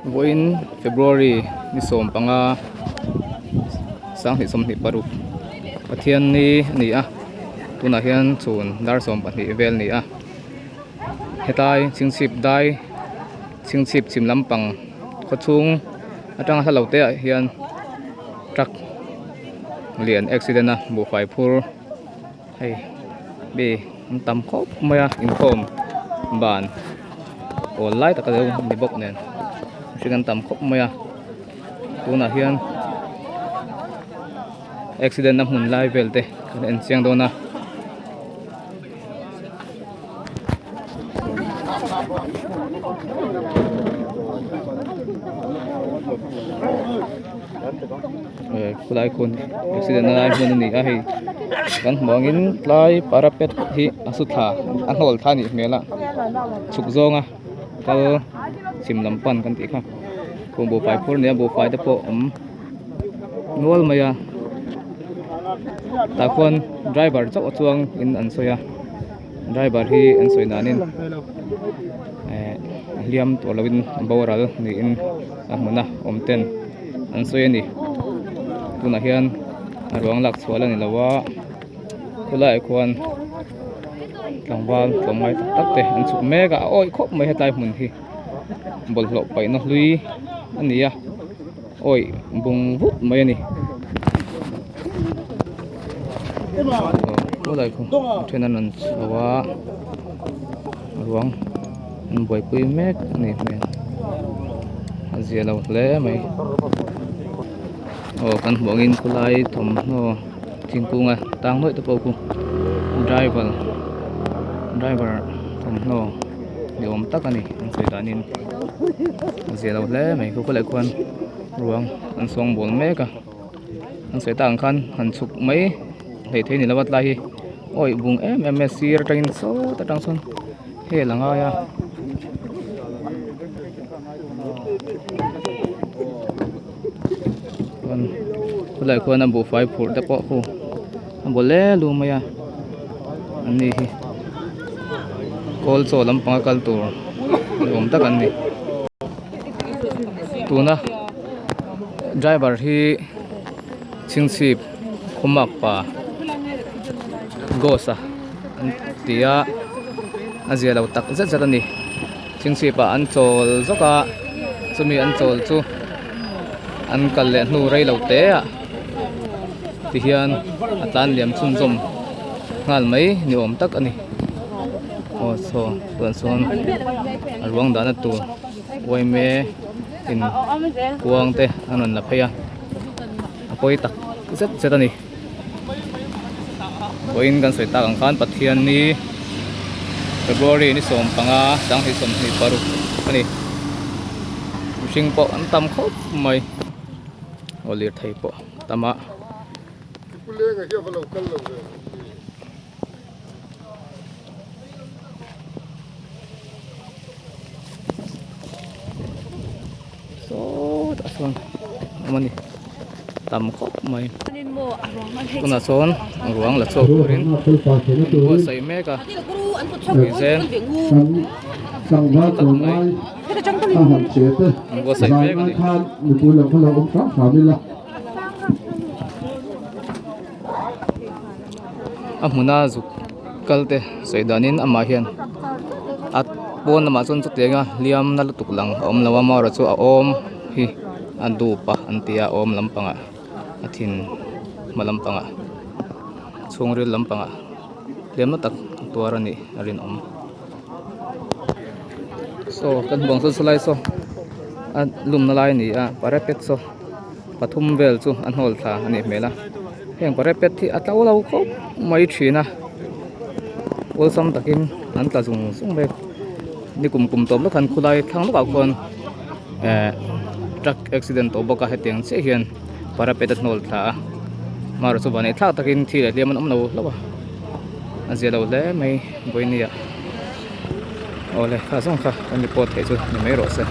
Vawiin February ni 15 2026 Pathianni a ni a tunah hian chhun dar 12 vel a ni a hetlai chhingchhip dai chhingchhip chhim lampang khawchhung atanga hla lo te ah hian truck lian accident a buhfai phur hei mi an tam khawp mai a inkhawm ban awl lai tak a lo ni bawk nen mihring an tam khawp mai a tunah hian accident na hmun lai vel te kan en chiang dawn a. Khulai khawn accident na lai hmun a ni a hei kan hmuh angin tlai parapet hi a su thla a hnawl thla a nih hmel a chhuk zawnga kal chhim lam pan kan tih kha khuh buhfai phur a ni a buhfai te pawh awm nual mai a tah khuan driver chauh a chuang in an sawi a driver hi an sawi danin eh a hliam tawh lovin a boral niin a hmun a awm ten an sawi a ni tunah hian a ruang lak chhuah la ni lo a khawlaiah khuan tlangval tlawmngai tak tak te an chhuk mek a a awih khawp mai hetlai hmun hi bawlhhlawh paihna hlui a ni a. Awi bung vut mai a ni. Khawlai khu a then an rawn chho a ruang an buaipui mek a ni hmel a zia lo hle mai. Aw kan hmuh angin khawlai thawmhnaw thingkung a tang nuaih te pawh khu driver driver thawmhnaw ni awm tak a ni an sawi danin. A zia lo hle mai khu khawlai khuan ruang an sawng bawl mek a an sawi tak ang khan han chhuk mai hleih theih a ni lo a tlai hi awi bung em em mai a sir atangin sawt atang sawn hel a ngai a. Chuan khawlai khuan a buhfai phurh te pawh khu a bawl le lu mai a an ni hi kawl chaw lampanga kal tur ni awm tak an ni tuna driver hi chhingchhip khawmak pa ghost a an ti a a zia lo tak zet zet a ni chhingchhip ah an chawl zawk a chumi an chawl chu an kal leh hnu rei lo te ah tihian a tlan liam chhunzawm nghal mai ni awm tak a ni aw saw chuan sawn a ruang dahna tur uaime in kuang te an rawn la phei a a pawi tak zet zet a ni vawiin kan sawi tak ang khan Pathianni February ni 15 2026 a ni mihring pawh an tam khawp mai aw lirthei pawh a tam a. Sawtah sawn a awm a ni tam khawp mai tunah sawn ruang la chhuak turin buatsaih mek a zen tak mai an buatsaih mek a ni. A hmuna zuk kal te sawi danin amah hian a pawn lamah chuan chutiang a hliam na lutuk lang a awm lo a amaherawh chu a awm hi a dup a an ti a a awm lampangah a thin hma lampangah chhungril lampangah hliam na tak a tuar a nih a rinawm saw kan hmuh ang sawn sawlai saw a lumna lai a ni a parapet saw. Pathum vel chu a hnawl thla a nih hmel a heng parapet hi a tlo lo khawp mai thin a awlsam takin an tla zung zung mai ni kum kum tawp lawk khan khulai thlang lawkah khuan eh truck accident tawh bawk a hetiang chiah hian parapet a hnawl thla a amaherawhchu chu vanneih thlak takin thi leh hliam an awm lo hlauh a a zia lo hle mai vawinia awle kha zawng kha kan report theih chu ni mai rawh se.